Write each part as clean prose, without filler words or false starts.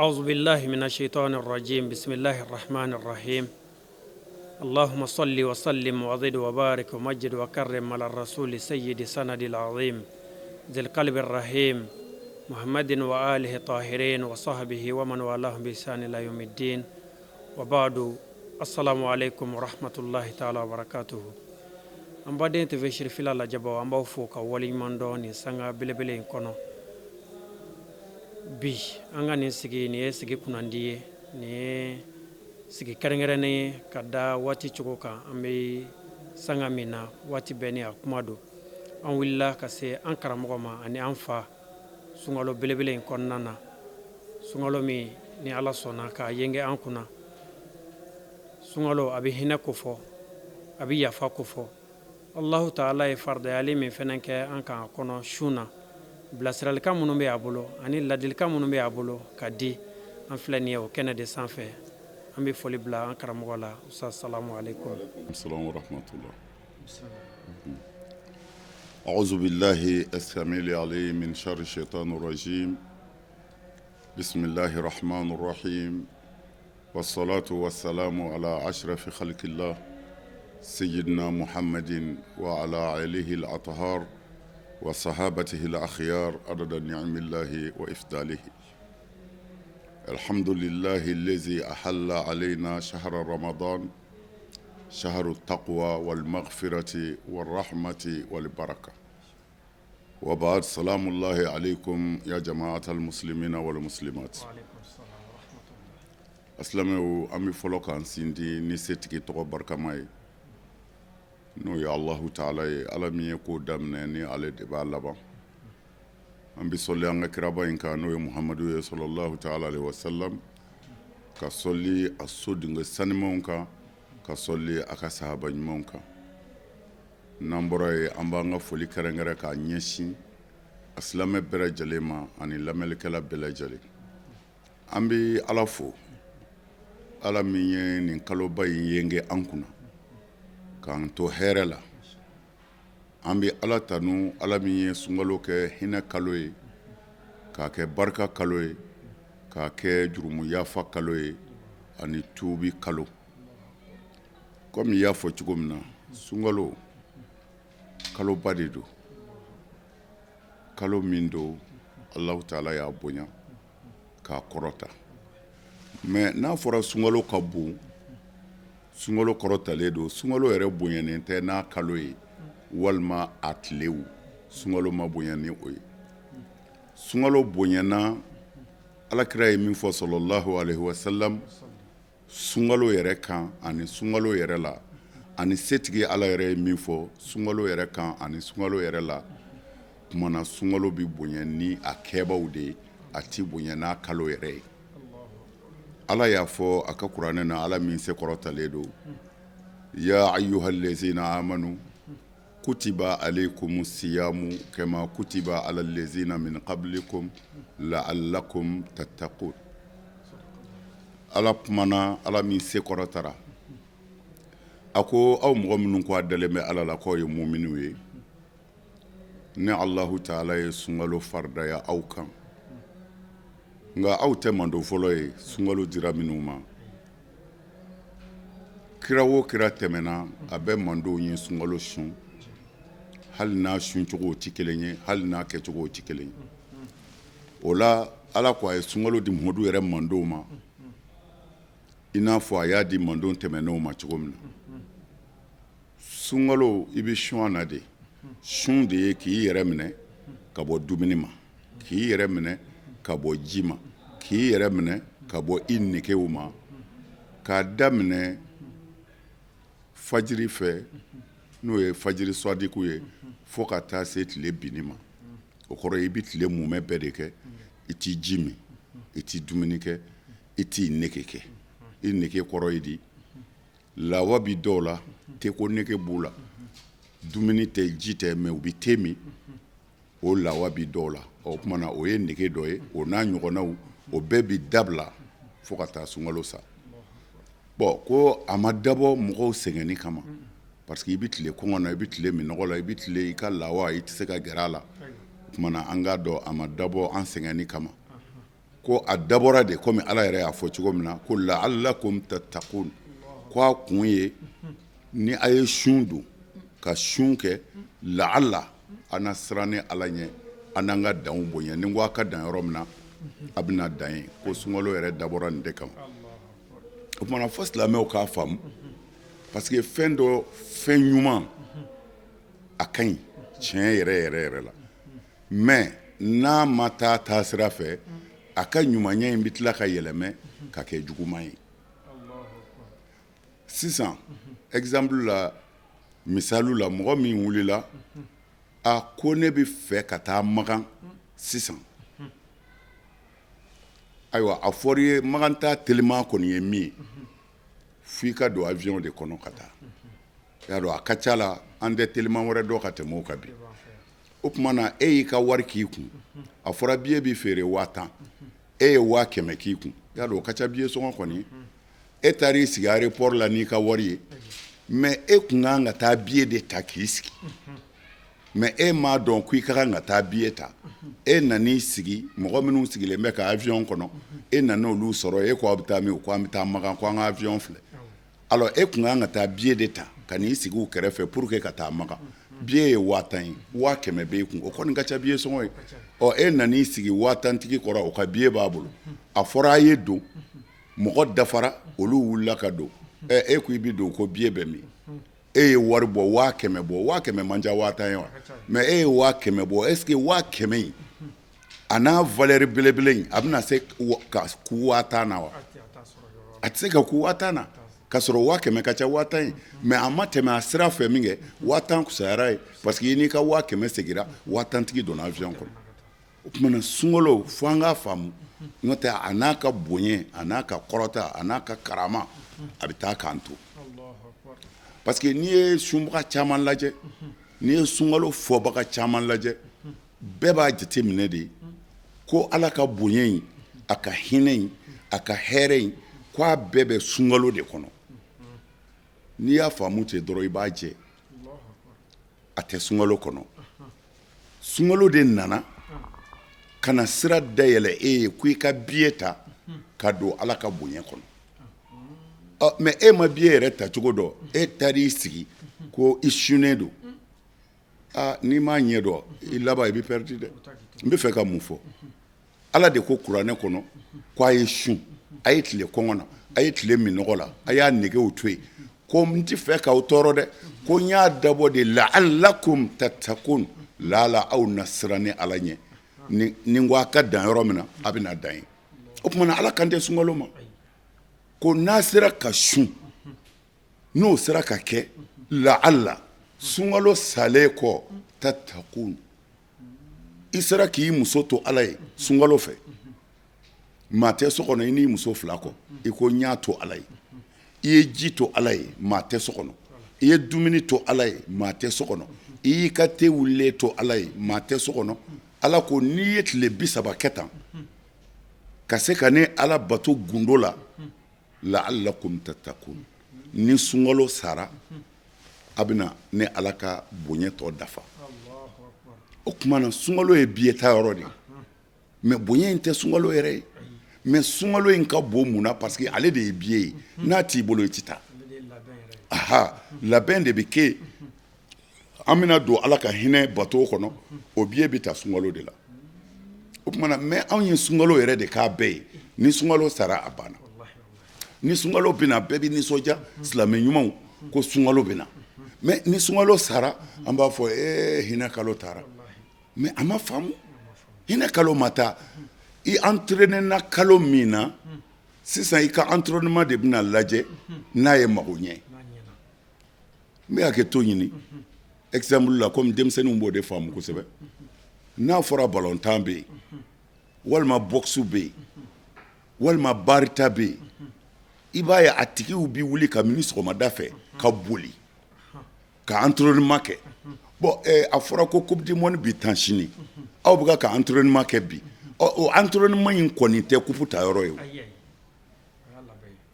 أعوذ بالله من الشيطان الرجيم بسم الله الرحمن الرحيم اللهم صل وسلم وزد وبارك ومجد وكرم على الرسول سيد سند العظيم ذي القلب الرحيم محمد وآله الطاهرين وصحبه ومن والاهم بإحسان إلى يوم الدين وبعد السلام عليكم ورحمة الله تعالى وبركاته An baden TV Sirifila lajɛbaw, an b'aw fo ka waleɲuman dɔn nin sanga belebele in kɔnɔ. Bi an ka nin sigi, nin ye sigi kunnandi ye, nin ye sigi kɛrɛnkɛrɛnnen ye ka da waati cogo kan. An bɛ sanga min na, waati bɛɛ ni a kuma don. An wulila ka se an karamɔgɔ ma ani an fa sunkalo belebele in kɔnɔna na, sunkalo min ni Ala sɔnna k'a yenge an kunna. Sunkalo, a bɛ hinɛ kofɔ, a bɛ yafa kofɔ. Alahu taala ye faridayali min fana kɛ an kan a kɔnɔ sun na, bilasiralikan minnu bɛ a bolo ani ladilikan minnu bɛ a bolo ka di, an filɛ nin ye o kɛnɛ de sanfɛ. An bɛ foli bila an karamɔgɔ la. Ustaz, salamu aleykum. Salamu rahmatullah. Auzu billahi as-sami'il alim min sharri shaitanir rajim. Bismillahir rahmanir rahim. Wassalatu wassalamu ala ashrafi khalqillah sayyidina Muhammadin wa ala alihi al-athhar wa sahabatihi al-akhyar adada ni'amillahi wa ifdalihi. Alhamdulillahi allazi ahalla alayna shahra ramadan shahru taqwa wal maghfirati war rahmati wal baraka. Wa ba'd salamullahi alaykum ya jama'atal muslimina wal muslimat. Asilamɛw, an bɛ fɔlɔ k'an sindi ni setigi tɔgɔ barikama ye, n'o ye Alahu taala ye, Ala min ye ko daminɛ ni ale de b'a laban. An bɛ sɔli an ka kiraba in kan, n'o ye Muhamadu ye salalahu taala alehi wasalam, ka sɔli a sodenkɛ sanimanw kan, ka sɔli a ka sahaba ɲumanw kan. N'an bɔra yen, an b'an ka foli kɛrɛnkɛrɛn k'a ɲɛsin a silamɛ bɛɛ lajɛlen ma ani lamɛnlikɛla bɛɛ lajɛlen. An bɛ Ala fo, Ala min ye nin kaloba in yenge an kunna k'an to hɛrɛ la. An bɛ Ala tanu, Ala min ye sunkalo kɛ hinɛ kalo ye, k'a kɛ barika kalo ye, k'a kɛ jurumu yafa kalo ye ani tuubi kalo. Kɔmi i y'a fɔ cogo min na, sunkalo kaloba de don, kalo min don Alahu taala y'a bonya k'a kɔrɔta. Mais n'a fɔra sunkalo ka bon, sunkalo kɔrɔtalen don, sunkalo yɛrɛ bonyanen tɛ n'a kalo ye walima a tilew, sunkalo ma bonya ni o ye. Sunkalo bonyana, Alakira ye min fɔ salalahu alehi wasalam sunkalo yɛrɛ kan ani sunkalo yɛrɛ la, ani setigi Ala yɛrɛ ye min fɔ sunkalo yɛrɛ kan ani sunkalo yɛrɛ la, tuma na sunkalo bɛ bonya ni a kɛbaw de ye, a tɛ bonya n'a kalo yɛrɛ ye. Ala y'a fɔ a ka kuranɛ na, Ala min se kɔrɔtalen don, ya ayuha lezina amanu kutiba aleykumu siyamu kama kutiba ala lezina min qablikum la'allakum tattaqun. Ala kumana, Ala min se kɔrɔtara, a ko aw mɔgɔ minnu ko a dalen bɛ Ala la k'aw ye muminiw ye, ne Alahu taala ye sunkalo faridaya aw kan, nka aw tɛ mando fɔlɔ ye sunkalo dira minnu ma. Kira o kira tɛmɛna, a bɛɛ mandenw ye sunkalo sun, hali n'a suncogo tɛ kelen ye, hali n'a kɛcogo tɛ kelen ye. O la, Ala ko a ye sunkalo di Muhamadu yɛrɛ mandenw ma i n'a fɔ a y'a di manden tɛmɛnenw ma cogo min na. Sunkalo, i bɛ sun na de. Sun de ye k'i yɛrɛ minɛ ka bɔ dumuni ma, k'i yɛrɛ minɛ ka bɔ ji ma, k'i yɛrɛ minɛ ka bɔ i negew ma, k'a daminɛ fajiri fɛ, n'o ye fajiri sadiku ye, fo ka taa se tile binni ma. O kɔrɔ, i bɛ tile mumɛ bɛɛ de kɛ, i t'i ji min, i t'i dumuni kɛ, i t'i nege kɛ. I nege kɔrɔ ye di? Lawa bɛ dɔw la, teko nege b'u la, dumuni tɛ, ji tɛ, mais u bɛ te min, o lawa bɛ dɔw la. O tuma na, o ye nege dɔ ye. O n'a ɲɔgɔnnaw, o bɛɛ bɛ dabila fo ka taa sunkalo sa. Bon, ko a ma dabɔ mɔgɔw sɛgɛnni kama, parce que i bɛ tile kɔngɔ na, i bɛ tile minnɔgɔ la, i bɛ tile i ka lawa, i tɛ se ka gɛrɛ a la. O tuma na, an k'a dɔn, a ma dabɔ an sɛgɛnni kama. Ko a dabɔra de komi Ala yɛrɛ y'a fɔ cogo min na ko la'allakum tattaqun, ko a kun ye ni a ye sun don ka sun kɛ la'alla an na siran ne Ala ɲɛ, an n'an ka danw bonya. Ni n ko a ka dan yɔrɔ min na, a bɛna dan yen. Ko sunkalo yɛrɛ dabɔra nin de kama. O tuma na fo silamɛw k'a faamu, parce que fɛn dɔ, fɛn ɲuman a ka ɲi tiɲɛ yɛrɛ yɛrɛ yɛrɛ la, mais n'a ma taa taasira fɛ, a ka ɲumanya in bɛ tila ka yɛlɛmɛ ka kɛ juguman ye. Sisan exemple la, misali la, mɔgɔ min wulila a ko ne bɛ fɛ ka taa Makan sisan, ayiwa a fɔra i ye Makan taa teliman kɔni ye min ye, f'i ka don avion de kɔnɔ ka taa. I y'a dɔn a ka ca la an tɛ teliman wɛrɛ dɔn ka tɛmɛ o kan bi. O tuma na e y'i ka wari k'i kun, a fɔra billet bɛ feere 10 000, e ye 100 000 k'i kun, i y'a dɔn o ka ca billet sɔngɔ kɔni. E taara i sigi aéroport la n'i ka wari ye, mais e kun kan ka taa billet de ta k'i sigi, mais e m'a dɔn ko i ka kan ka taa billet ta. E nan'i sigi, mɔgɔ minnu sigilen bɛ ka avion kɔnɔ, e nana olu sɔrɔ, e ko aw bɛ taa min? U ko an bɛ taa Makan, ko an ka avion filɛ. Alors e kun kan ka taa billet de ta ka n'i sigi u kɛrɛfɛ pour que ka taa Makan. Billet ye 10 000 ye, 100 000 b'e kun, o kɔni ka ca billet sɔngɔ ye. Ɔ e nan'i sigi 10 000 tigi kɔrɔ, o ka billet b'a bolo, a fɔra a ye don, mɔgɔ dafara, olu wulila ka don. Ɛ e ko i bɛ don, ko billet bɛ min? E ye wari bɔ, 100 000 bɔ, 100 000 man ca 10 000 ye wa? Mais e ye 100 000 bɔ, est ce que 100 000 in a n'a valeur belebele in a bɛna se ka ku 10 000 na wa? A tɛ se ka ku 10 000 na, ka sɔrɔ 100 000 ka ca 10 000 ye. Mais a ma tɛmɛ a sira fɛ min kɛ, 10 000 kusayara ye, parce que i n'i ka 100 000 seginna, 10 000 tigi donna avion kɔnɔ. O tuma na sunkalo, fo an k'a faamu, n'o tɛ a n'a ka bonya, a n'a ka kɔrɔta, a n'a ka karama, a bɛ taa k'an to. Parce que n'i ye sunbaga caman lajɛ, n'i ye sunkalo fɔbaga caman lajɛ, bɛɛ b'a jate minɛ de ko Ala ka bonya in, a ka hinɛ in, a ka hɛrɛ in, ko a bɛɛ bɛ sunkalo de kɔnɔ. N'i y'a faamu ten dɔrɔn, i b'a jɛ, a tɛ sunkalo kɔnɔ. Sunkalo de nana ka na sira dayɛlɛ e ye ko i ka billet ta ka don Ala ka bonya kɔnɔ. Ɔ mais e ma billet yɛrɛ tacogo dɔn, e taar'i sigi ko i sunnen don. Aa n'i m'a ɲɛ dɔn, i laban i bɛ perdu dɛ. N bɛ fɛ ka mun fɔ? Ala de ko kuranɛ kɔnɔ ko a ye sun, a ye tile kɔngɔ na, a ye tile minɔgɔ la, a y'a negew to yen, ko n tɛ fɛ k'aw tɔɔrɔ dɛ, ko n y'a dabɔ de la'allakum tattaqun, laala aw na siran ni Ala ɲɛ. Ni n ko a ka dan yɔrɔ min na, a bɛna dan yen. O tuma na Ala kan tɛ sunkalo ma ko n'a sera ka sun, n'o sera ka kɛ, la'alla sunkalo salen kɔ tattaqun, i sera k'i muso to Ala ye sunkalo fɛ, maa tɛ so kɔnɔ i n'i muso fila kɔ, i ko n y'a to Ala ye. I ye ji to Ala ye, maa tɛ so kɔnɔ. I ye dumuni to Ala ye, maa tɛ so kɔnɔ. I y'i ka te wulilen to Ala ye, maa tɛ so kɔnɔ. Ala ko n'i ye tile 30 kɛ tan ka se ka ne Ala bato gundo la, la'allakum tattaqun, ni sunkalo sara a bɛna ne Ala ka bonya tɔ dafa. O tuma na sunkalo ye billet ta yɔrɔ de ye, mais bonya in tɛ sunkalo yɛrɛ ye. Mais sunkalo in ka bon mun na? Parce que ale de ye billet ye, n'a t'i bolo i tɛ taa. Aha, labɛn de bɛ kɛ, an bɛna don Ala ka hinɛ bato kɔnɔ, o billet bɛ ta sunkalo de la. O tuma na mais anw ye sunkalo yɛrɛ de k'a bɛɛ ye. Ni sunkalo sara, a banna. Ni sunkalo bɛna, bɛɛ bɛ nisɔndiya, silamɛ ɲumanw ko sunkalo bɛna. Mais ni sunkalo sara, an b'a fɔ ee hinɛ kalo taara. Mais a ma faamu, hinɛ kalo ma taa. I entraîné na kalo min na, sisan i ka entraînement de bɛna lajɛ n'a ye mago ɲɛ. N bɛ hakɛ to ɲini exemple la, komi denmisɛnninw b'o de faamu kosɛbɛ. N'a fɔra balontan bɛ yen, walima boxe bɛ yen, walima barita bɛ yen, i b'a ye a tigiw bɛ wuli kabini sɔgɔmada fɛ ka boli ka entraînement kɛ. Bon a fɔra ko coupe du monde bi tan sini, aw bɛ ka entraînement kɛ bi. Ɔ o entraînement in kɔni tɛ coupe ta yɔrɔ ye o.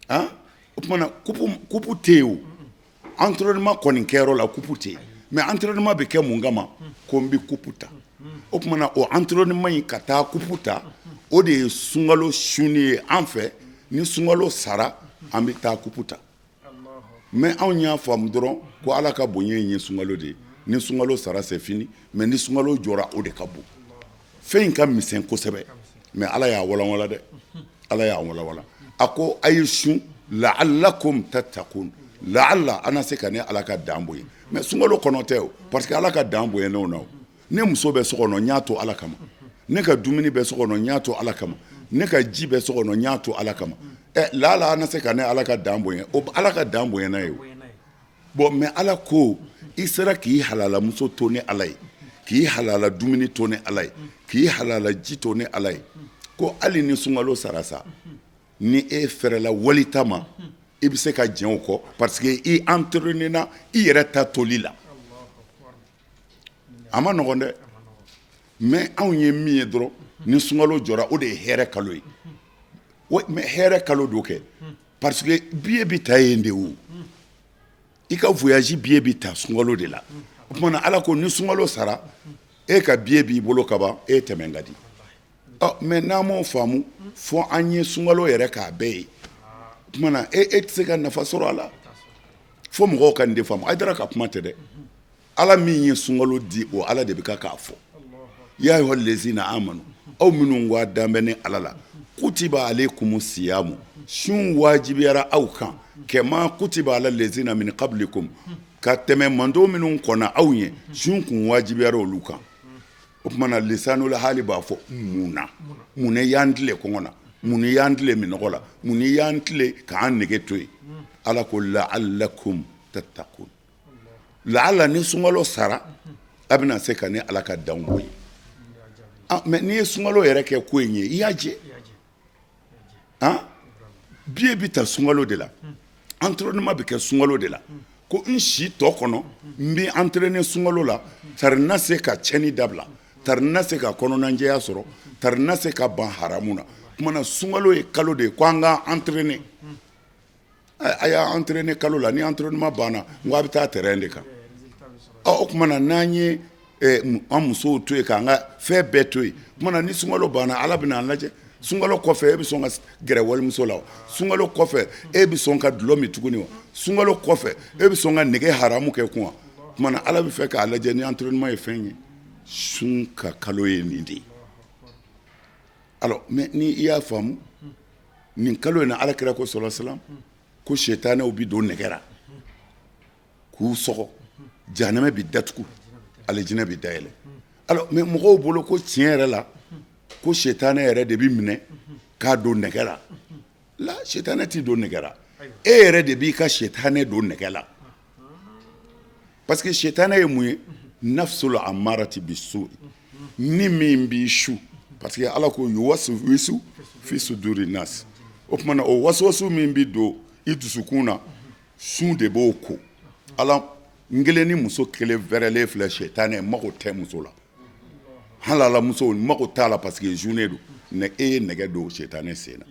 Han, o tuma na coupe tɛ yen o. Entraînement kɔni kɛyɔrɔ la, coupe tɛ yen. Mais entraînement bɛ kɛ mun kama? Ko n bɛ coupe ta. O tuma na o entraînement in ka taa coupe ta, O de ye sunkalo sunni ye an fɛ. Ni sunkalo sara, an bɛ taa kupu ta. Mais anw y'a faamu dɔrɔn ko Ala ka bonya ye sunkalo de ye. Ni sunkalo sara, c'est fini. Mais ni sunkalo jɔra, o de ka bon. Fɛn in ka misɛn kosɛbɛ, mais Ala y'a walanwalan dɛ. Ala y'a walanwalan, a ko a ye sun, la'allakum tattaqun, la'alla an na se ka ne Ala ka dan bonya. Mais sunkalo kɔnɔ tɛ o, parce que Ala ka dan bonyana o na. Ne muso bɛ so kɔnɔ, n y'a to Ala kama. Ne ka dumuni bɛ so kɔnɔ, n y'a to Ala kama. Ne ka ji bɛ so kɔnɔ, n y'a to Ala kama. Ɛ, la'alla an na se ka ne Ala ka dan bonya, o Ala ka dan bonyana ye o. Bon, mais Ala ko i sera k'i halalamuso to ne Ala ye, k'i halala dumuni to ne Ala ye, k'i halala ji to ne Ala ye, ko hali ni sunkalo sara sa, ni e fɛrɛla walita ma, i bɛ se ka jɛn o kɔ, parce que i entraîné na i yɛrɛ ta toli la. A ma nɔgɔn dɛ. Mais anw ye min ye dɔrɔn, ni sunkalo jɔra, o de ye hɛrɛ kalo ye. Mais hɛrɛ kalo don kɛ, parce que billet bɛ ta yen de. O i ka voyage billet bɛ ta sunkalo de la. O tuma na, Ala ko ni sunkalo sara, e ka billet b'i bolo ka ban, e tɛmɛ ka di. Ɔ, mais n'an m'o faamu, fɔ an ye sunkalo yɛrɛ k'a bɛɛ ye. O tuma na, e tɛ se ka nafa sɔrɔ a la. Fo mɔgɔw ka nin de faamu. Hayidara ka kuma tɛ dɛ. Ala min ye sunkalo di, o Ala de bɛ ka k'a fɔ: ya ayyuhal lezina amanu, aw minnu wa dan bɛ ne Ala la, kutiba aleykumu siyamu, sun wajibiyara aw kan, kama kutiba ala lezina min qablikum, ka tɛmɛ mando minnu kɔnna aw ɲɛ, sun kun wajibiyara olu kan. O tuma na, lisanul hali b'a fɔ: mun na? Mun y'an tile kɔngɔ na? Mun y'an tile minɔgɔ la? Mun y'an tile k'an nege to yen? Ala ko la'allakum tattaqun, laala ni sunkalo sara, a bɛna se ka ne Ala ka danw bonya. Mais n'i ye sunkalo yɛrɛ kɛ ko in ye, i y'a jɛ. Han, billet bɛ ta sunkalo de la, entraînement bɛ kɛ sunkalo de la. Ko n si tɔ kɔnɔ, n bɛ entraîner sunkalo la, tari n na se ka tiɲɛni dabila, tari n na se ka kɔnɔnajɛya sɔrɔ, tari n na se ka ban haramu na. Tuma na, sunkalo ye kalo de ye ko an ka entraîner. A y'a entraîner kalo la, ni entraînement banna, n ko a bɛ taa terrain de kan. Ɔ, o tuma na, n'an ye an musow to yen, k'an ka fɛn bɛɛ to yen, o tuma na, ni sunkalo banna, Ala bɛna an lajɛ. Sunkalo kɔfɛ, e bɛ sɔn ka gɛrɛ walimuso la wa? Sunkalo kɔfɛ, e bɛ sɔn ka dulɔ min tuguni wa? Sunkalo kɔfɛ, e bɛ sɔn ka nege haramu kɛ kun wa? O tuma na, Ala bɛ fɛ k'a lajɛ ni entraînement ye fɛn ye. Sun ka kalo ye nin de ye. Alors, mais ni i y'a faamu, nin kalo in na, Ala kira ko sɔlɔ salam ko sitanɛw bɛ don nɛgɛ la k'u sɔgɔ, jahanama bɛ datugu, alijinɛ bɛ dayɛlɛ. Alors, mais mɔgɔw bolo ko tiɲɛ yɛrɛ la, ko sitanɛ yɛrɛ de bɛ minɛ k'a don nɛgɛ la. La, sitanɛ t'i don nɛgɛ la, e yɛrɛ de b'i ka sitanɛ don nɛgɛ la. Parce que sitanɛ ye mun ye? Nafsul amarati bisu, ni min b'i su, parce que Ala ko yuwaswisu fi suduri nas. O tuma na, o wasuwasu min bɛ don i dusukun na, sun de b'o ko. Ala, n kelen ni muso kelen fɛrɛlen filɛ, sitanɛ mago tɛ muso la, halala muso mago t'a la, parce que journée don. E ye nɛgɛ don sitanɛ sen na.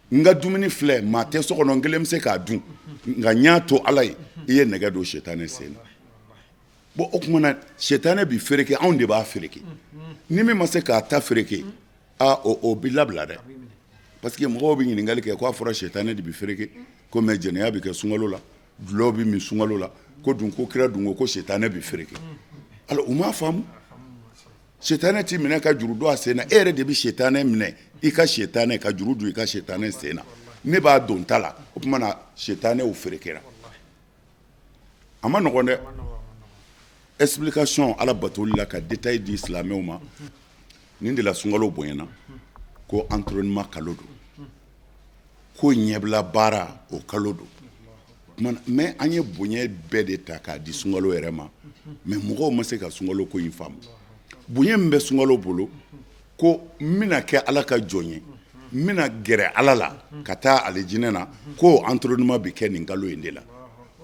N ka dumuni filɛ, maa tɛ so kɔnɔ, n kelen bɛ se k'a dun, nka n y'a to Ala ye. I ye nɛgɛ don sitanɛ sen na. Bon, o tuma na, sitanɛ bi fereke, anw de b'a fereke. Ni min ma se k'a ta fereke, aa, o bi labila dɛ. Parce que mɔgɔw bɛ ɲininkali kɛ k'a fɔra sitanɛ de bi fereke ko, mais jɛnɛya bɛ kɛ sunkalo la, dulɔ bɛ min sunkalo la, ko dun ko kira dun ko sitanɛ bi fereke. Alors, u m'a faamu. Sitanɛ t'i minɛ ka juru don a sen na, e yɛrɛ de bɛ sitanɛ minɛ, i ka sitanɛ ka juru don i ka sitanɛ sen na. Ne b'a don ta la, o tuma na, sitanɛw ferekera. A ma nɔgɔn dɛ. Explication Ala batoli la, ka détail di silamɛw ma, nin de la sunkalo bonyana ko entraînement kalo don, ko ɲɛbila baara o kalo don. Mais an ye bonya bɛɛ de ta k'a di sunkalo yɛrɛ ma, mais mɔgɔw ma se ka sunkalo ko in faamu. Bonya min bɛ sunkalo bolo, ko n bɛna kɛ Ala ka jɔn ye, n bɛna gɛrɛ Ala la ka taa alijinɛ na, ko entraînement bɛ kɛ nin kalo in de la.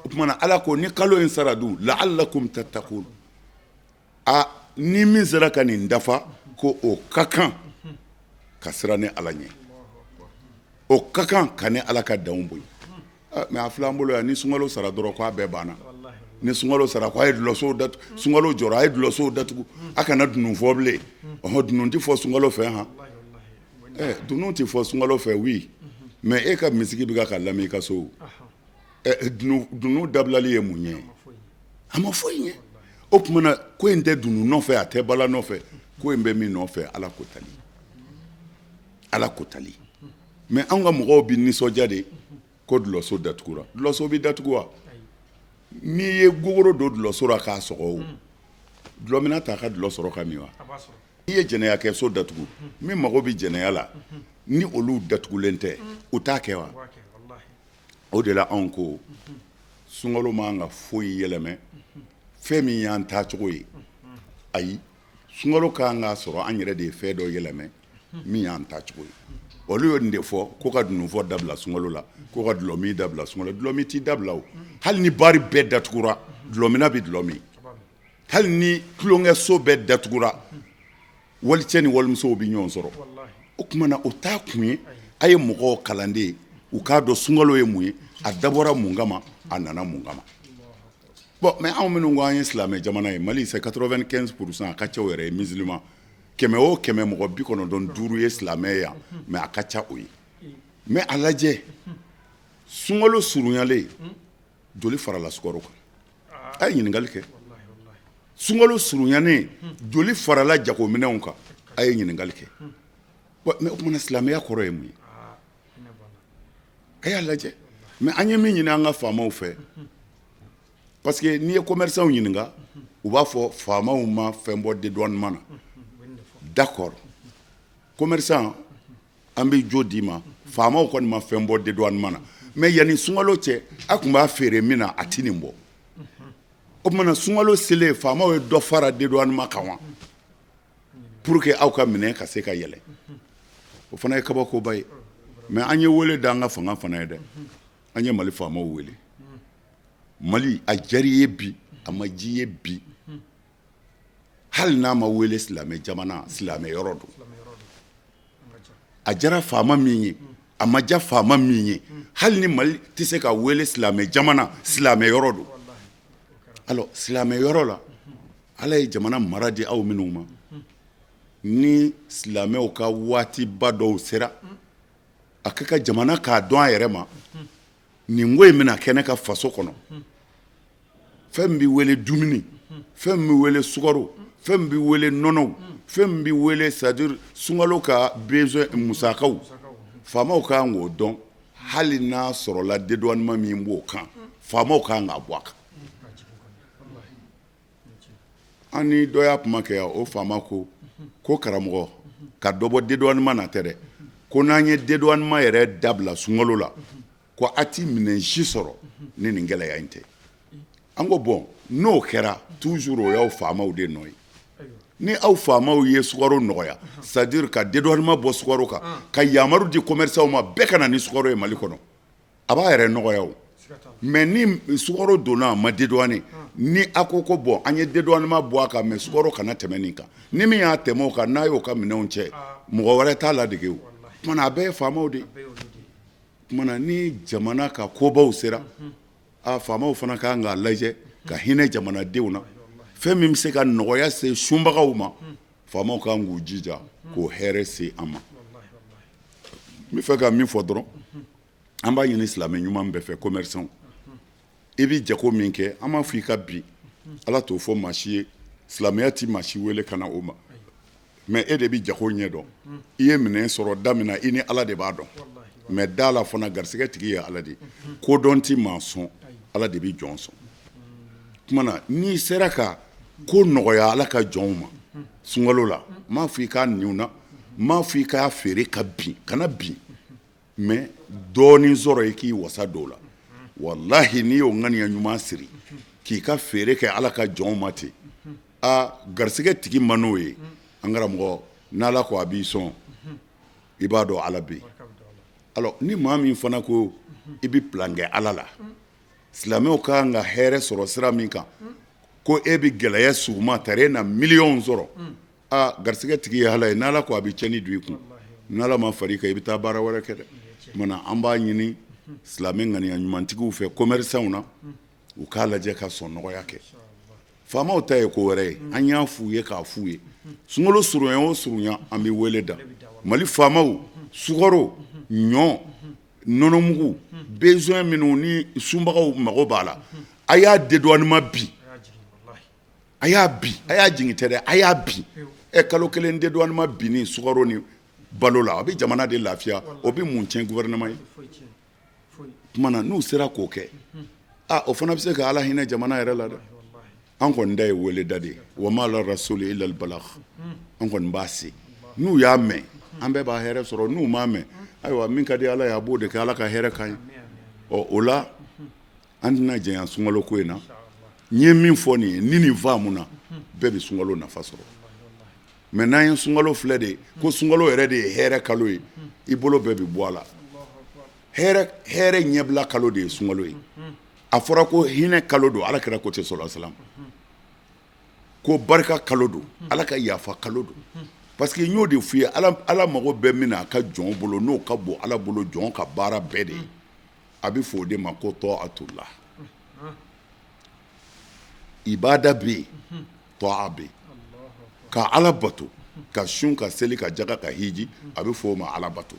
O tuma na, Ala ko ni kalo in sara dun, la'allakum tattaqun, a ni min sera ka nin dafa, ko o ka kan ka siran ne Ala ɲɛ, o ka kan ka ne Ala ka danw bonya. Mais a filɛ an bolo yan, ni sunkalo sara dɔrɔn, k'a bɛɛ banna. Ni sunkalo sara ko a ye dulɔsow datugu, sunkalo jɔra a ye dulɔsow datugu, a kana dunun fɔ bilen. Ɔhɔn, dunun tɛ fɔ sunkalo fɛ han? Ɛ, dunun tɛ fɔ sunkalo fɛ, oui, mais e ka misiki bɛ ka lamɛn i ka so. Ɛ, dunun dabilali ye mun ye? A ma foyi ɲɛ. O tuma na ko in tɛ dunun nɔfɛ, a tɛ bala nɔfɛ. Ko in bɛ min nɔfɛ? Ala kotali, Ala kotali. Mais an ka mɔgɔw bɛ nisɔndiya de ko dulɔso datugura. Dulɔso bɛ datugu wa? N'i ye gogoro don dulɔso la k'a sɔgɔ, o dulɔminna t'a ka dulɔ sɔrɔ ka min wa? I ye jɛnɛya kɛ so datugu, min mago bɛ jɛnɛya la, ni olu datugulen tɛ, u t'a kɛ wa? O de la anw ko sunkalo man ka foyi yɛlɛmɛ fɛn min y'an taacogo ye. Ayi, sunkalo ka kan k'a sɔrɔ an yɛrɛ de ye fɛn dɔ yɛlɛmɛ min y'an taacogo ye. Olu ye nin de fɔ ko ka dununfɔ dabila sunkalo la, ko ka dulɔmin dabila sunkalo. Dulɔmin t'i dabila o. Hali ni bari bɛɛ datugura, dulɔminna bɛ dulɔ min. Hali ni tulonkɛso bɛɛ datugura, walicɛ ni walimusow bɛ ɲɔgɔn sɔrɔ. O tuma na o t'a kun ye. A ye mɔgɔw kalanden u k'a dɔn sunkalo ye mun ye, a dabɔra mun kama, a nana mun kama. Bon, mais anw minnu ko an ye silamɛ jamana ye, Mali c'est 95%, a ka ca o yɛrɛ ye musulman. 100 o 100, mɔgɔ 95 ye silamɛ ye yan, mais a ka ca o ye. Mais a lajɛ, sunkalo surunyalen, joli farala sukaro kan? A ye ɲininkali kɛ. Sunkalo surunyanen, joli farala jagominɛnw kan? A ye ɲininkali kɛ. Mais o tuma silamɛya kɔrɔ ye mun ye? A y'a lajɛ. Mais an ye min ɲini an ka faamaw fɛ, parce que n'i ye commerçant ɲininka, u b'a fɔ faamaw ma fɛn bɔ dédouanement na. D'accord, commerçant, an bɛ jo d'i ma, faamaw kɔni ma fɛn bɔ dédouanement na, mais yanni sunkalo cɛ, a tun b'a feere min na, a ti nin bɔ. O tuma na sunkalo selen, faamaw ye dɔ fara dédouanement kan wa, pour que aw ka minɛ ka se ka yɛlɛ? O fana ye kabakoba ye. Mais an ye wele da an ka fanga fana ye dɛ. An ye Mali faamaw wele. Mali, a diyara i ye bi, a ma diya i ye bi, hali n'a ma wele silamɛ jamana, silamɛ yɔrɔ don. A diyara faama min ye, a ma diya faama min ye, hali ni Mali tɛ se ka wele silamɛ jamana, silamɛ yɔrɔ don. Alors silamɛ yɔrɔ la, Ala ye jamana mara di aw minnu ma, ni silamɛw ka waatiba dɔw sera, a ka ka jamana k'a dɔn a yɛrɛ ma, nin ko in bɛna kɛ ne ka faso kɔnɔ. Fɛn min bɛ wele dumuni, fɛn min bɛ wele sukaro, fɛn min bɛ wele nɔnɔw, fɛn min bɛ wele, c'est à dire sunkalo ka besoin musakaw, faamaw ka kan k'o dɔn. Hali n'a sɔrɔla dédouanement min b'o kan, faamaw ka kan k'a bɔ a kan. An ni dɔ y'a kuma kɛ yan, o faama ko ko karamɔgɔ, ka dɔ bɔ dédouanement na tɛ dɛ, ko n'an ye dédouanement yɛrɛ dabila sunkalo la, ko a ti minɛn si sɔrɔ ni nin gɛlɛya in tɛ. An ko bon, n'o kɛra toujours, o y'aw faamaw de nɔ ye. Ni aw faamaw ye sukaro nɔgɔya, c'est à dire ka dédouanement bɔ sukaro kan, ka yamaru di commerçant ma, bɛɛ ka na ni sukaro ye Mali kɔnɔ, a b'a yɛrɛ nɔgɔya o. Mais ni sukaro donna, a ma dédouaner, ni a ko ko bon, an ye dédouanement bɔ a kan, mais sukaro kana tɛmɛ nin kan, ni min y'a tɛmɛ o kan, n'a y'o ka minɛnw cɛ, mɔgɔ wɛrɛ t'a ladege. O tuma na a bɛɛ ye faamaw de ye. Tuma na ni jamana ka kobaw sera, a faamaw fana ka kan k'a lajɛ ka hinɛ jamanadenw na. Fɛn min bɛ se ka nɔgɔya se sunbagaw ma, faamaw ka kan k'u jija k'o hɛrɛ se an ma. N bɛ fɛ ka min fɔ dɔrɔn, an b'a ɲini silamɛ ɲuman bɛɛ fɛ, commerçant, i bɛ jago min kɛ, an b'a fɔ i ka bi, Ala t'o fɔ maa si ye, silamɛya tɛ maa si wele ka na o ma, mais e de bɛ jago ɲɛ dɔn. I ye minɛn sɔrɔ da min na, i ni Ala de b'a dɔn. Mais da la fana, garisɛgɛ tigi ye Ala de ye. Kodɔn tɛ maa sɔn, Ala de bɛ jɔn sɔn. Tuma na n'i sera ka ko nɔgɔya Ala ka jɔnw ma sunkalo la, n m'a fɔ i k'a niw na, n m'a fɔ i k'a feere ka bin, kana bin, mais dɔɔnin sɔrɔ i k'i wasa don o la. Walahi, n'i y'o ŋaniya ɲuman siri k'i ka feere kɛ Ala ka jɔnw ma ten, a garisɛgɛ tigi ma n'o ye, an karamɔgɔ, n'Ala ko a b'i sɔn, i b'a dɔn Ala bɛ yen. Alors ni maa min fana ko i bɛ plan kɛ Ala la, silamɛw ka kan ka hɛrɛ sɔrɔ sira min kan, ko e bɛ gɛlɛya suguma tari e na miliyɔn sɔrɔ, aa, garisɛgɛ tigi ye Ala ye. N'Ala ko a bɛ cɛnni don i kun, n'Ala ma far'i kan, i bɛ taa baara wɛrɛ kɛ dɛ. Tuma an b'a ɲini silamɛ ŋaniya ɲumantigiw fɛ, commerçants na. U k'a lajɛ ka sɔn nɔgɔya kɛ. Faamaw ta ye ko wɛrɛ ye, an y'a f'u ye k'a f'u ye. Sunkalo surunya o surunya, an bɛ wele da Mali faamaw, sukaro, ɲɔ, nɔnɔmugu, besoin minnu ni sunbagaw mago b'a la, a y'a dédouanement bi, a y'a bi, a y'a jigin tɛ dɛ, a y'a bi. Ɛ kalo kelen dédouanement binni sukaro ni balo la, a bɛ jamana de lafiya, o bɛ mun tiɲɛ gouvernement ye? Tuma na n'u sera k'o kɛ, aa o fana bɛ se ka Ala hinɛ jamana yɛrɛ la dɛ. An kɔni da ye weleda de ye, wa ma ala rasuli illa albalagh. An kɔni b'a se, n'u y'a mɛn an bɛɛ b'a hɛrɛ sɔrɔ, n'u m'a mɛn, ayiwa min ka di Ala ye a b'o de kɛ, Ala ka hɛrɛ k'an ye. Ɔ o la an tɛna janya sunkalo ko in na. N ye min fɔ nin ye, ni nin faamuna, bɛɛ bɛ sunkalo nafa sɔrɔ. Mais n'an ye sunkalo filɛ de ko sunkalo yɛrɛ de ye hɛrɛ kalo ye, i bolo bɛɛ bɛ bɔ a la. Hɛrɛ ɲɛbila kalo de ye sunkalo ye. A fɔra ko hinɛ kalo don, Ala kira ko ten sallallahu alaihi wasallam, ko barika kalo don, Ala ka yafa kalo don. Parce que n y'o de f'i ye, Ala mago bɛ min na a ka jɔn bolo, n'o ka bon Ala bolo jɔn ka baara bɛɛ de ye, a bɛ fɔ o de ma ko tɔatullah. Ibada bɛ yen, tɔa bɛ yen. Ka Ala bato, ka sun, ka seli, ka jaga, ka hiji, a bɛ fɔ o ma Ala bato.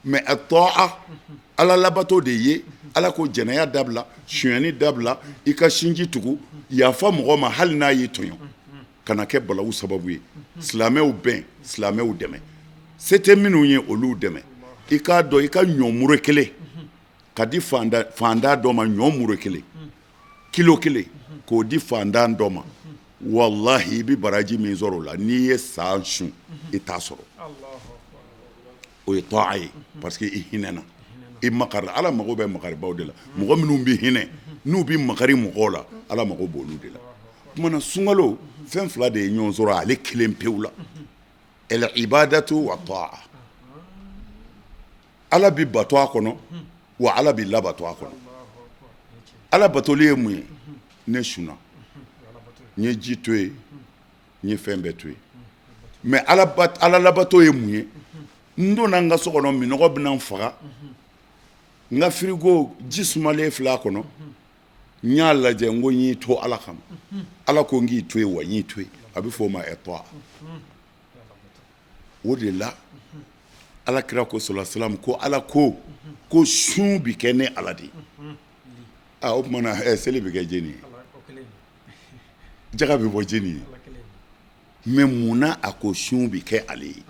Mais a tɔa, Ala labato de ye Ala ko jɛnɛya dabila, sonyani dabila, i ka sinji tugu, yafa mɔgɔ ma hali n'a y'i tɔɲɔ, kana kɛ balawu sababu ye. Silamɛw bɛn, silamɛw dɛmɛ, se tɛ minnu ye olu dɛmɛ. I k'a dɔn i ka ɲɔ mure kelen ka di fantan dɔ ma, ɲɔ mure kelen, kilo kelen k'o di fantan dɔ ma, walahi i bɛ baraji min sɔrɔ o la, n'i ye san sun i t'a sɔrɔ. O ye tɔa ye, parce que i hinɛna, i makari. Ala mago bɛ makaribaw de la, mɔgɔ minnu bɛ hinɛ, n'u bɛ makari mɔgɔw la, Ala mago b'olu de la. Tuma na sunkalo fɛn fila de ye ɲɔgɔn sɔrɔ ale kelen pewu la, al ibadatu wa tɔa. Ala bɛ bato a kɔnɔ, wa Ala bɛ labato a kɔnɔ. Ala batoli ye mun ye? Ne sunna, n ye ji to yen, n ye fɛn bɛɛ to yen. Mais Ala labato ye mun ye? N donna n ka so kɔnɔ, minnɔgɔ bɛna n faga, n ka frigo ji sumalen filɛ a kɔnɔ, n y'a lajɛ, n ko n y'i to Ala kama. Ala ko n k'i to yen, wa n y'i to yen. A bɛ fɔ o ma tɔa. O de la Ala kira ko sallallahu alaihi wasallam ko Ala ko ko sun bɛ kɛ ne Ala de ye. Aa o tuma na seli bɛ kɛ jɛni ye, jaga bɛ bɔ jɛni ye. Mais mun na a ko sun bɛ kɛ ale ye?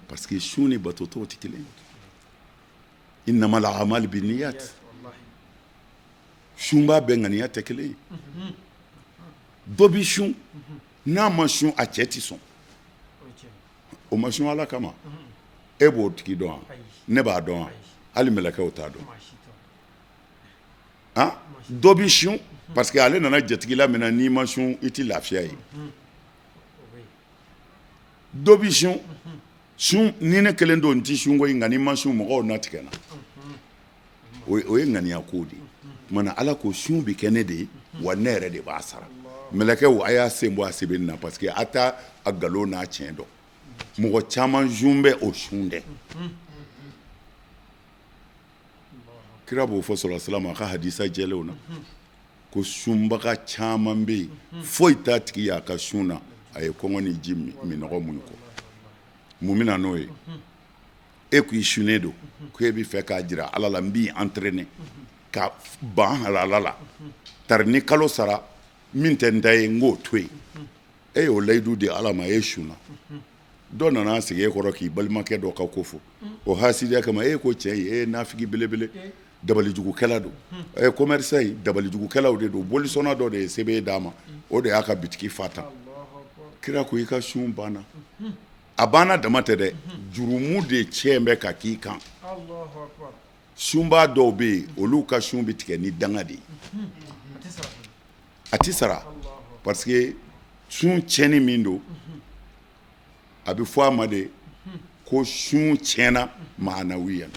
Parce que sun ni bato tɔw tɛ kelen ye. Innamal a'malu binniyat. Sunbaa bɛɛ ŋaniya tɛ kelen ye. Dɔ bɛ sun, n'a ma sun a cɛ tɛ sɔn, o ma sun Ala kama. E b'o tigi dɔn wa? Ne b'a dɔn wa? Hali mɛlɛkɛw t'a dɔn. Dɔ bɛ sun parce que ale nana jatigila min na, n'i ma sun i tɛ lafiya ye. Dɔ bɛ sun, sun ni ne kelen don n tɛ sun koyi, nka n'i ma sun mɔgɔw na tigɛ n na. O ye ŋaniya ko de ye. Tuma na Ala ko sun bɛ kɛ ne de ye, wa ne yɛrɛ de b'a sara. Mɛlɛkɛw a y'a sen bɔ a sɛbɛnni na, parce que a t'a a nkalon n'a tiɲɛ dɔn. Mɔgɔ caman sun bɛ o sun dɛ. Kira b'o fɔ sallallahu alaihi wasallam a ka hadisa jɛlenw na, ko sunbaga caman bɛ yen, foyi t'a tigi ye a ka sun na, a ye kɔngɔ ni ji minnɔgɔ mun kɔ. Mun bɛ na n'o ye? E ko i sunnen don, ko e bɛ fɛ k'a jira Ala la, n b'i entraîner ka ban halala la, tari ni kalo sara min tɛ n ta ye, n k'o to yen. E y'o layidu di Ala ma, e sunna. Dɔ nana sigi e kɔrɔ k'i balimakɛ dɔ ka ko fɔ, o hasidiya kama e ko cɛ ye, e ye nafigi belebele, dabalijugukɛla don, ɛ commerçant in dabalijugukɛlaw de don, bolisɔnna dɔ de ye sɛbɛn d'a ma, o de y'a ka bitiki fa tan. Kira ko i ka sun banna. A banna dama tɛ dɛ, jurumu de tiɲɛ bɛ ka k'i kan. Sunbaa dɔw bɛ yen, olu ka sun bɛ tigɛ ni danga de ye, a tɛ sara, parce que sun tiɲɛni min don, a bɛ fɔ a ma de ko sun tiɲɛna maanawiyan,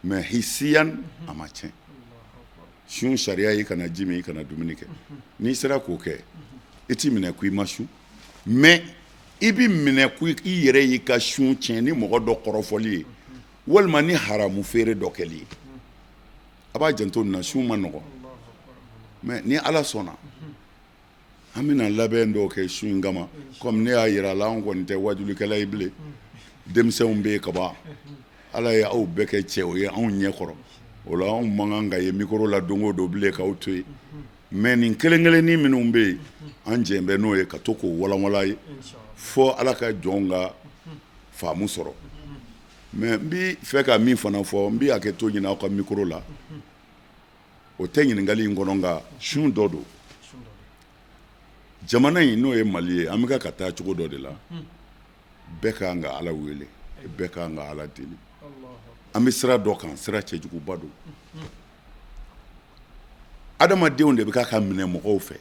mais hisiyan a ma tiɲɛ. Sun sariya ye i kana ji min, i kana dumuni kɛ. N'i sera k'o kɛ, i t'i minɛ ko i ma sun, mais i bɛ minɛ ko i yɛrɛ y'i ka sun tiɲɛ ni mɔgɔ dɔ kɔrɔfɔli ye, walima ni haramu feere dɔ kɛli ye. A b'a janto nin na, sun man nɔgɔn. Mais ni Ala sɔnna an bɛna labɛn dɔw kɛ su in kama comme ne y'a jira a la an kɔni tɛ wajulikɛla ye bilen denmisɛnw bɛ yen kaban Ala ye aw bɛɛ kɛ cɛw ye anw ɲɛ kɔrɔ o la anw man kan ka ye micro la don o don bilen k'aw to yen mais nin kelen kelennin minnu bɛ yen an jɛn bɛ n'o ye ka to k'o walanwalan ye fo Ala ka jɔnw ka faamu sɔrɔ mais n bɛ fɛ ka min fana fɔ n bɛ hakɛto ɲini aw ka micro la o tɛ ɲininkali in kɔnɔ nka sun dɔ don jamana in n'o ye Mali ye an bɛ ka taa cogo dɔ de la bɛɛ ka kan ka Ala wele bɛɛ ka kan ka Ala deli an bɛ sira dɔ kan sira cɛjuguba don adamadenw de bɛ ka minɛ mɔgɔw fɛ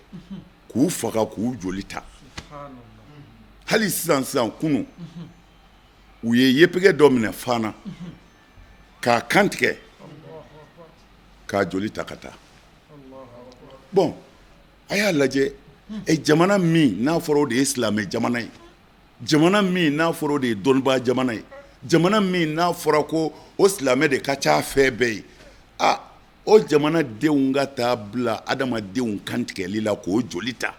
k'u faga k'u joli ta hali sisan sisan kunun u ye yepege dɔ minɛ Fana k'a kan tigɛ k'a joli ta ka taa bon a y'a lajɛ ɛ jamana min n'a fɔra o de ye silamɛ jamana ye jamana min n'a fɔra o de ye dɔnnibaa jamana ye jamana min n'a fɔra ko o silamɛ de ka ca fɛn bɛɛ ye aa o jamanadenw ka taa bila adamadenw kantigɛli la k'o joli ta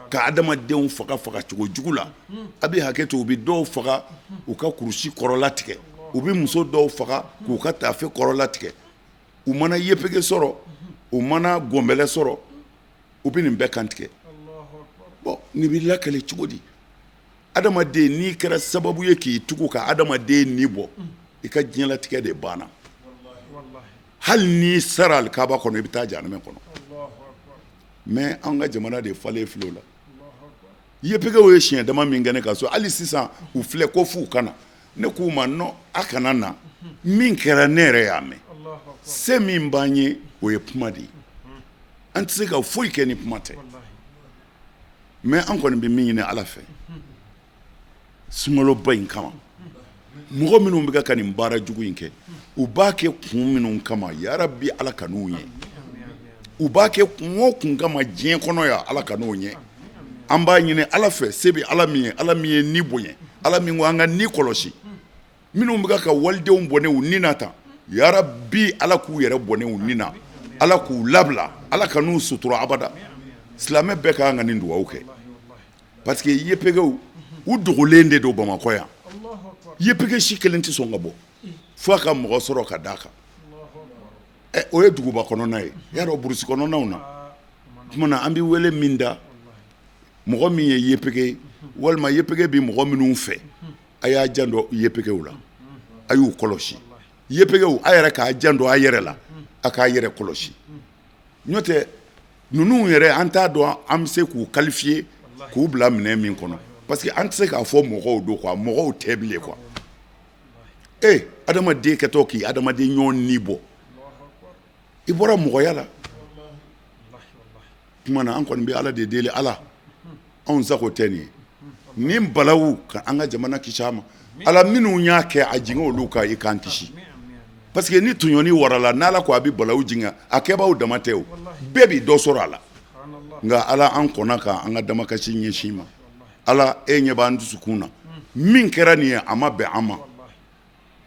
ka adamadenw faga faga cogo jugu la a bɛ hakɛ to u bɛ dɔw faga u ka kurusi kɔrɔla tigɛ u bɛ muso dɔw faga k'u ka taafe kɔrɔla tigɛ u mana yepege sɔrɔ u mana gɔnbɛlɛ sɔrɔ u bɛ nin bɛɛ kantigɛ bon nin bɛ lakali cogo di adamaden n'i kɛra sababu ye k'i tugu ka adamaden ni bɔ i ka diɲɛlatigɛ de banna hali n'i sara alikaba kɔnɔ i bɛ taa jahanamɛ kɔnɔ mais an ka jamana de falen filɛ o la yepegew ye siɲɛ dama min kɛ ne ka so hali sisan u filɛ ko f'u ka na ne k'u ma non a kana na min kɛra ne yɛrɛ y'a mɛn se min b'an ye o ye kuma de ye an tɛ se ka foyi kɛ ni kuma tɛ mais an kɔni bɛ min ɲini Ala fɛ sunkaloba in kama mɔgɔ minnu bɛ ka nin baara jugu in kɛ u b'a kɛ kun minnu kama yarabi Ala kan'u ɲɛ u b'a kɛ kun o kun kama diɲɛ kɔnɔ yan Ala kan'o ɲɛ an b'a ɲini Ala fɛ se bɛ Ala min ye Ala min ye ni bonya Ala min ko an ka ni kɔlɔsi minnu bɛ ka walidenw bɔnɛ u ni na tan yarabi Ala k'u yɛrɛ bɔnɛ u ni na Ala k'u labila Ala kan'u sutura abada silamɛ bɛɛ ka kan ka nin dugawu kɛ parce que yepegew u dogolen de don Bamakɔ yan yepege si kelen tɛ sɔn ka bɔ fo a ka mɔgɔ sɔrɔ ka d'a kan ɛ o ye duguba kɔnɔna ye y'a dɔn burusi kɔnɔnaw na tuma na an bɛ wele min da mɔgɔ min ye yepege ye walima yepege bɛ mɔgɔ minnu fɛ a y'a janto yepegew la a y'u kɔlɔsi yepegew a yɛrɛ k'a janto a yɛrɛ la a k'a yɛrɛ kɔlɔsi n'o tɛ ninnu yɛrɛ an t'a dɔn an bɛ se k'u qualifier k'u bila minɛn min kɔnɔ parce que an tɛ se k'a fɔ mɔgɔw don quoi mɔgɔw tɛ bilen quoi e adamaden kɛtɔ k'i adamaden ɲɔgɔn ni bɔ i bɔra mɔgɔya la tuma na an kɔni bɛ Ala de deli Ala anw sago tɛ nin ye nin balawu ka an ka jamana kisi a ma Ala minnu y'a kɛ a jigin olu kan i k'an kisi parce que ni tɔɲɔni warala n'Ala ko a bɛ balawu jigin a kɛbaaw dama tɛ o bɛɛ bɛ dɔ sɔrɔ a la nka Ala an kɔnna ka an ka damakasi ɲɛsin ma Ala e ɲɛ b'an dusukun na min kɛra nin ye a ma bɛn an ma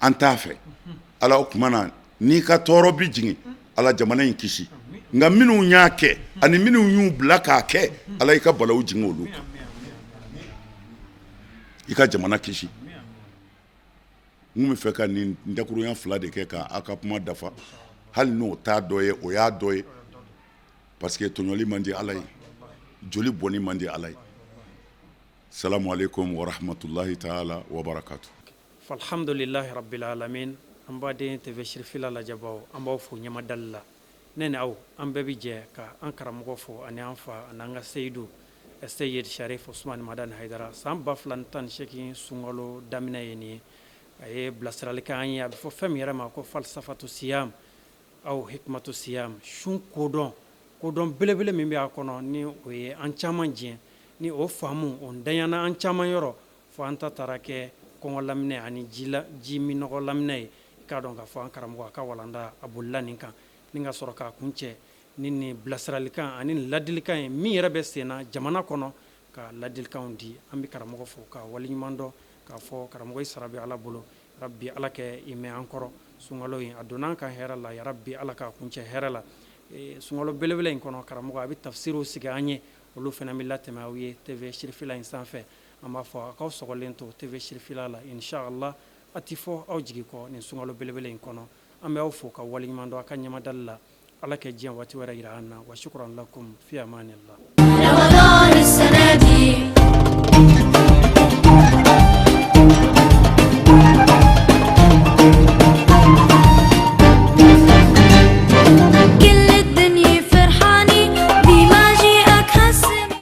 an t'a fɛ ala o tuma na n'i ka tɔɔrɔ bɛ jigin ala jamana in kisi nka minnu y'a kɛ ani minnu y'u bila k'a kɛ ala i ka balawu jigin olu kan i ka jamana kisi n bɛ fɛ ka nin dakurunya fila de kɛ ka aw ka kuma dafa hali n'o t'a dɔ ye o y'a dɔ ye parce que tɔɲɔli man di ala ye joli bɔnni man di ala ye salamu aleykum wa rahmatulahi taala wa barakatu Alhamdulilahi rabbil alamin an baden TV Sirifila lajɛbaaw an b'aw fo ɲɛmadali la ne ni aw an bɛɛ bɛ jɛ ka an karamɔgɔ fo ani an fa ani an ka seyidu Seyid Sharif Usumani Madani Hayidara san 2018 sunkalo daminɛ ye nin ye a ye bilasirali kɛ an ye a bɛ fɔ fɛn min yɛrɛ ma ko falsafatu siyam aw hikmatu siyam sun kodɔn kodɔn belebele min bɛ a kɔnɔ ni o ye an caman jɛ ni o faamu o ntanyana an caman yɔrɔ fo an ta taara kɛ kɔngɔ laminɛ ani ji minnɔgɔ laminɛ ye i k'a dɔn k'a fɔ an karamɔgɔ a ka walanda a bolila nin kan ni ka sɔrɔ k'a kuncɛ ni nin bilasiralikan ani nin ladilikan ye min yɛrɛ bɛ senna jamana kɔnɔ ka ladilikanw di an bɛ karamɔgɔ fo ka waleɲuman dɔn k'a fɔ karamɔgɔ i sara bɛ Ala bolo rabi Ala kɛ i mɛn an kɔrɔ sunkalo in a donna an kan hɛrɛ la yarabi Ala k'a kuncɛ hɛrɛ la. Sunkalo belebele in kɔnɔ, karamɔgɔ a bɛ tafsiriw sigi an ye, olu fana bɛ latɛmɛ aw ye TV sirifila in sanfɛ. An b'a fɔ a k'aw sɔgɔlen to TV sirifila la, inshallah a tɛ fɔ aw jigi kɔ nin sunkalo belebele in kɔnɔ. An bɛ aw fo ka waleɲuman dɔn a ka ɲɛmadali la. Ala kɛ diɲɛ waati wɛrɛ jira an na. Wa shukran lakum fi amanillah.